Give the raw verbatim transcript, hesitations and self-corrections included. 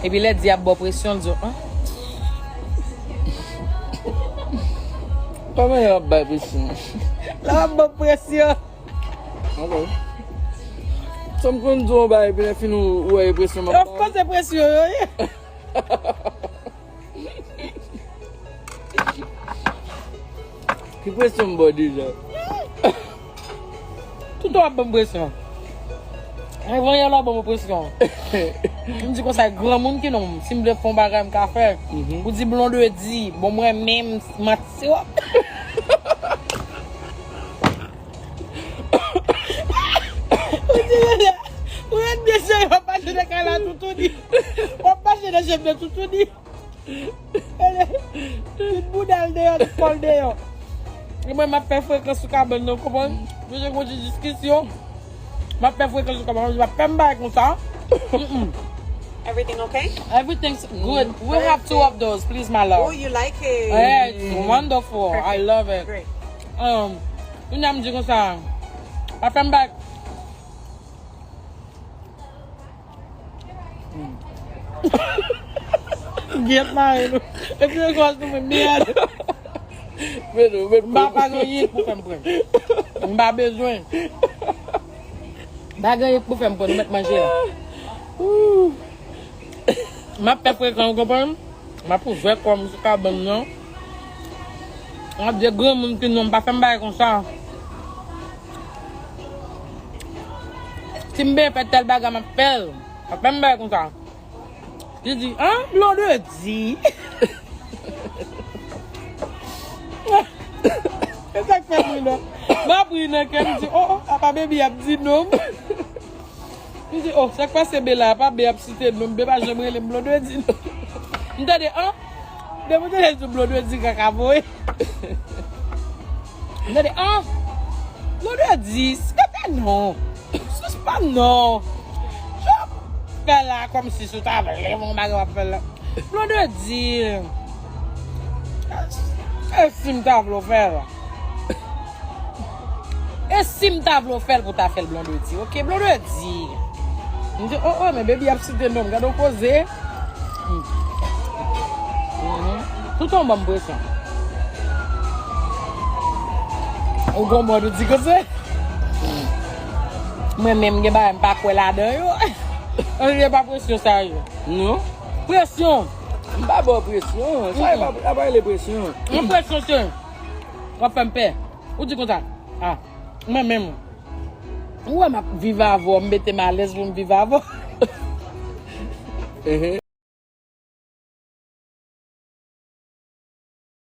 Epi lè di ap ba w presyon, l di w, "An?" Kòman yo ap bay presyon? Lè w ap ba w presyon. Ok. Sa m konn di w yon bagay, epi lè fini ou wè e presyon m ap ba w. Of course, se presyon yo ye. Ki presyon m ba w deja? Toutan w ap ban m presyon. Anvan yè la w ban m presyon. M di konsa, granmoun ki non m, si m vle fè yon bagay m ka fè. Mhm. Ou di Blondedy, bon mwen menm, manti w ap. Ou di Blondedy, ou ret byen serye, w ap mache nan kay la toutouni. W ap mache nan chèf toutouni. Tout bouda l deyò, tout kò l deyò. E mwen, m ap fè frekans sou kabann nan, w konprann? Bezwen gon ti diskisyon. M ap fè frekans sou kabann nan, m ap fè m bagay konsa. Mm-mm. Everything okay? Everything's good. We have two of those, please, my love. Oh, you like it? Yeah, it's wonderful. I love it. Great. Um, kounye a m di konsa, pa fè m bagay. Gyèt mari nou. Epi yo kòz nou menm mèd. Men nou, men m pa pa gen anyen pou fè m pran. M pa bezwen. M pa gen anyen pou fè m pran, nou mèt manje la. M ap fè frekan, ou konprann? M ap ouvè kò m sou kabann nan. M ap di granmoun ki non m pa fè m bagay konsa. Si m bezwen fè tèl bagay, m ap fè l. Pa fè m bagay konsa. Li di, an, Blondedy. E sa k fè m ri non. M ap ri nan kè m, m di, o, o, apa baby ap di non. M di, o, sa k pase Bella, apa Bella ap site non m, Bella pa janm rele m Blondedy non. M tande, an, depi m tande sou Blondedy kaka voye. M tande, an, Blondedy, se te non. Sispann non. Jan w ap fè la, kòmsi si w ta vle, bon bagay w ap fè la. Blondedy. E si m ta vle w fè l? E si m ta vle w fè l pou w ta fè l, Blondedy? Ok, Blondedy. M di, o, o, men baby ap site non m, gade yon koze. Hmm. Mhm. Toutan w ban m presyon. Ou gon mòd ou di konsa? Mwen menm gen bagay m pa kwè ladan yo. Ann, se pa presyon sa ye. Non. Presyon. M pa ba w presyon. Sa e pa, pa rele presyon. Yon presyon se, w ap fè m pè. Ou di konsa, a, mwen menm, ou wè m ap viv avè w, m mete m alèz pou m viv avè w. Ehe.